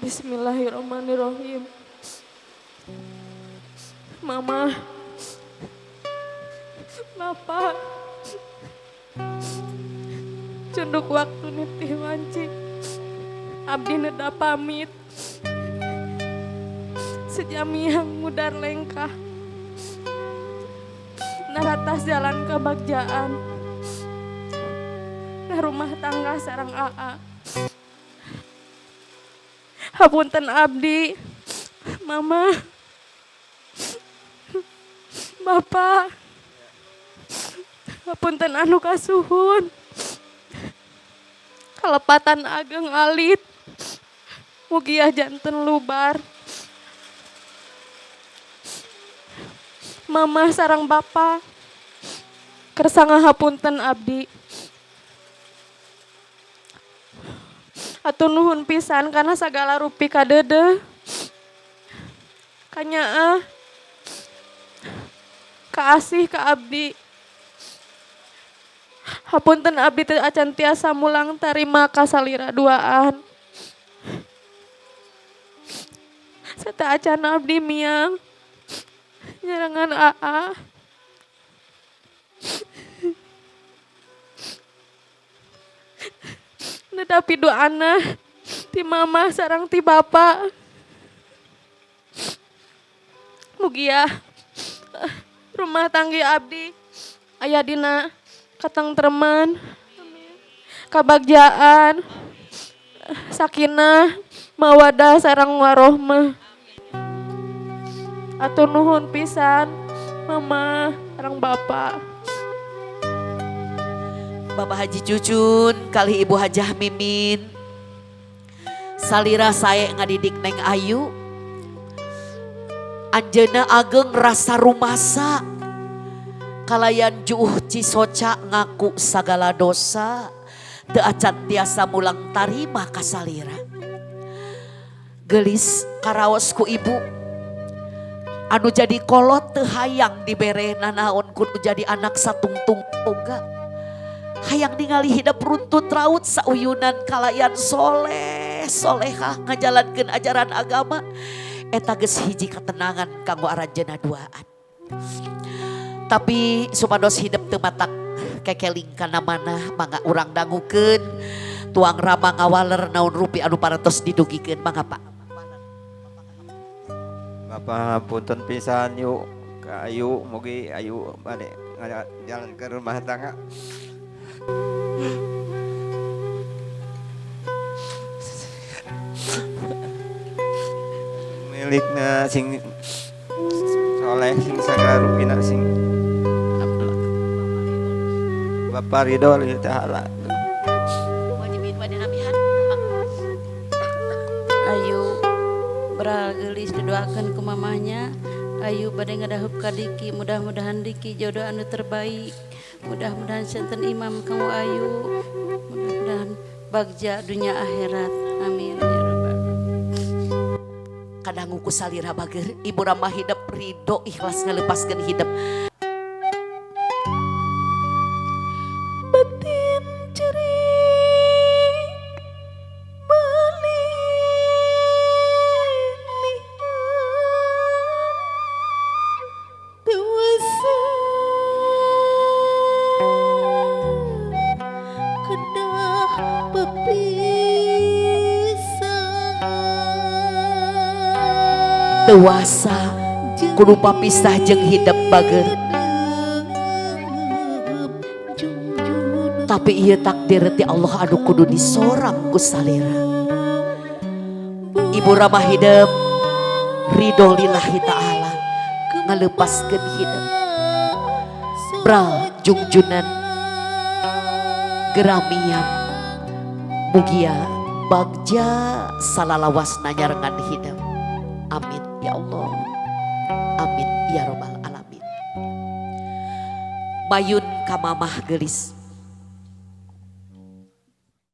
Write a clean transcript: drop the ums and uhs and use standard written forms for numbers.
Bismillahirrahmanirrahim. Mama, Bapak, cunduk waktu nitih wanci, abdi neda pamit. Sejami yang mudar lengkah, naratas jalan kebagjaan, nah rumah tangga sareng AA. Hapunten abdi, Mama, Bapak, hapunten anu kasuhun, kalepatan ageng alit, mugia janten lubar. Mama sareng Bapak, kersa ngahapunten abdi. Hatur nuhun pisan karena sagala rupi kadeudeuh. Kanyaah kaasih ka abdi. Hapunten abdi teu acan tiasa mulang tarima kasalira duaan. Sateuacan abdi miang nyarengan AA. Nedapi doana ti mama sareng ti bapa. Mugia rumah tanggi abdi aya dina katengtreman, kabagjaan, sakinah, mawadah sareng warohmah. Atur nuhun pisan mama sareng bapa. Bapak Haji Cucun kali Ibu Hajah Mimin. Salira sae ngadidik Neng Ayu. Anjeunna ageng rasa rumasa. Kalayan juuh cisoca ngaku sagala dosa. Teu acan tiasa mulang tarima kasalira. Gelis karaos ku ibu. Anu jadi kolot teu hayang dibere nanaon kudu jadi anak satungtung boga. Hayang ningali hidep runtut raut sauyunan kalayan soleh solehah ngajalankeun ajaran agama. Eta geus hiji ketenangan kanggo aranjeunna duaan. Tapi supados hidep teu matak kekeling kana manah mangga urang dangukeun tuang rama ngawaler naon rupi anu parantos didugikeun mangga Pak. Bapak punten pisan yuk ka Ayu mugi Ayu bade jalan ke rumah tangga. Milikna sing soleh sing sagala rupina sing Bapak ridho lillahi ta'ala. Ayu beral geulis didoakeun ku mamahnya. Ayu bade ngadahup ka Diki, mudah-mudahan Diki jodoh anu terbaik. Mudah-mudahan janten imam kanggo Ayu. Mudah-mudahan bagja dunia akhirat. Amin ya rabbal. Kadangu ku salira bager, ibu ramah hidep ridho ikhlas ngalepaskeun hidep. Batin cerik balilihan dewasa kedah pepisangan dewasa kudu papisah jeung hidep bager. Tapi ieu takdir ti Allah anu kudu disorang ku salira. Ibu ramah hidep ridho lillahi ta'ala ngalepaskeun hidep. Bral jungjunan geramiam mugia bagja salalawasna nyarengan hidep. Amin ya Allah. Amin ya robbal alamin. Mayun ka mamah geulis.